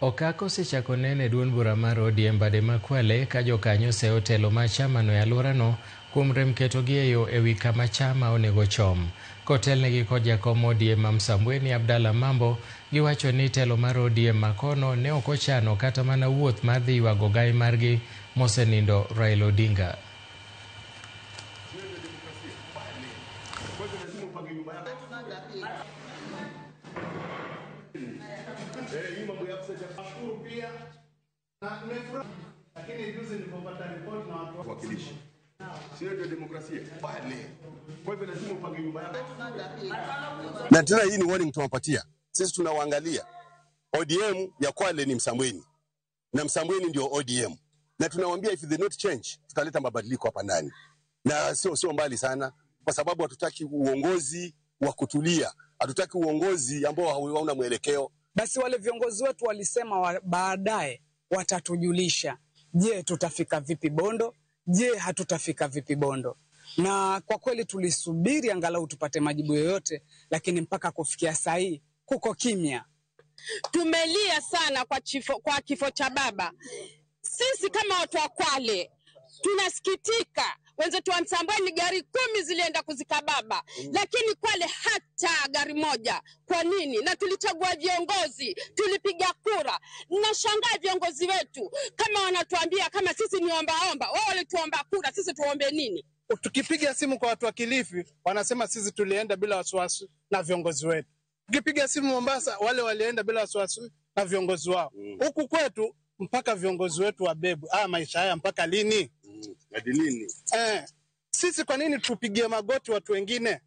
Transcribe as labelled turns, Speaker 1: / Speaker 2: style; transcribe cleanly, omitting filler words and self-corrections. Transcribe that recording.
Speaker 1: Okak osechako neno e duond bura mar ODM bade ma Kwale ka jokanyo oseyo telo mar chamano e alworano kuom rem ketogi e yo ewi kama chama onego chom. Kotelnegi kod jakom ODM ma Msambweni Abdalla Mambo, giwacho ni telo mar ODM makono ne ok ochano kata mana wuoth mar dhi ywago gai margi mosenindo Raila Odinga.
Speaker 2: Wakilishi. Sio ndio demokrasia? Pale. Kwa hivyo lazima upange nyumba yako.
Speaker 3: Na tena hii ni warning tunawapatia. Sisi tunawaangalia. ODM ya Kwale ni Msambweni. Na Msambweni ndio ODM. Na tunawaambia if they not change, tutaleta mabadiliko hapa ndani. Na sio mbali sana kwa sababu hatutaki uongozi wa kutulia. Hatutaki uongozi ambao hauna mwelekeo.
Speaker 4: Basi wale viongozi wetu walisema baadaye watatujulisha. Je, tutafika vipi Bondo? Je, hatutafika vipi Bondo? Na kwa kweli tulisubiri angalau tupate majibu yoyote, lakini mpaka kufikia saa hii kuko kimya.
Speaker 5: Tumelia sana kwa kifo cha baba. Sisi kama watu wa Kwale tunasikitika. Wenzetu wa Msambweni gari 10 zilienda kuzika baba, lakini Kwale hata gari moja. Kwa nini? Na tulichagua viongozi, tulipiga kura. Nashangaa viongozi wetu kama wanatuambia kama sisi ni ombaomba. Wao walituomba kura, sisi tuombe nini?
Speaker 6: Tukipiga simu kwa watu wa Kilifi wanasema sisi tulienda bila wasiwasi na viongozi wetu. Tukipiga simu Mombasa wale walienda bila wasiwasi na viongozi wao. Huku kwetu mpaka viongozi wetu wabebwe. Maisha haya mpaka lini?
Speaker 3: Hadi lini?
Speaker 6: Sisi kwa nini tupigie magoti watu wengine?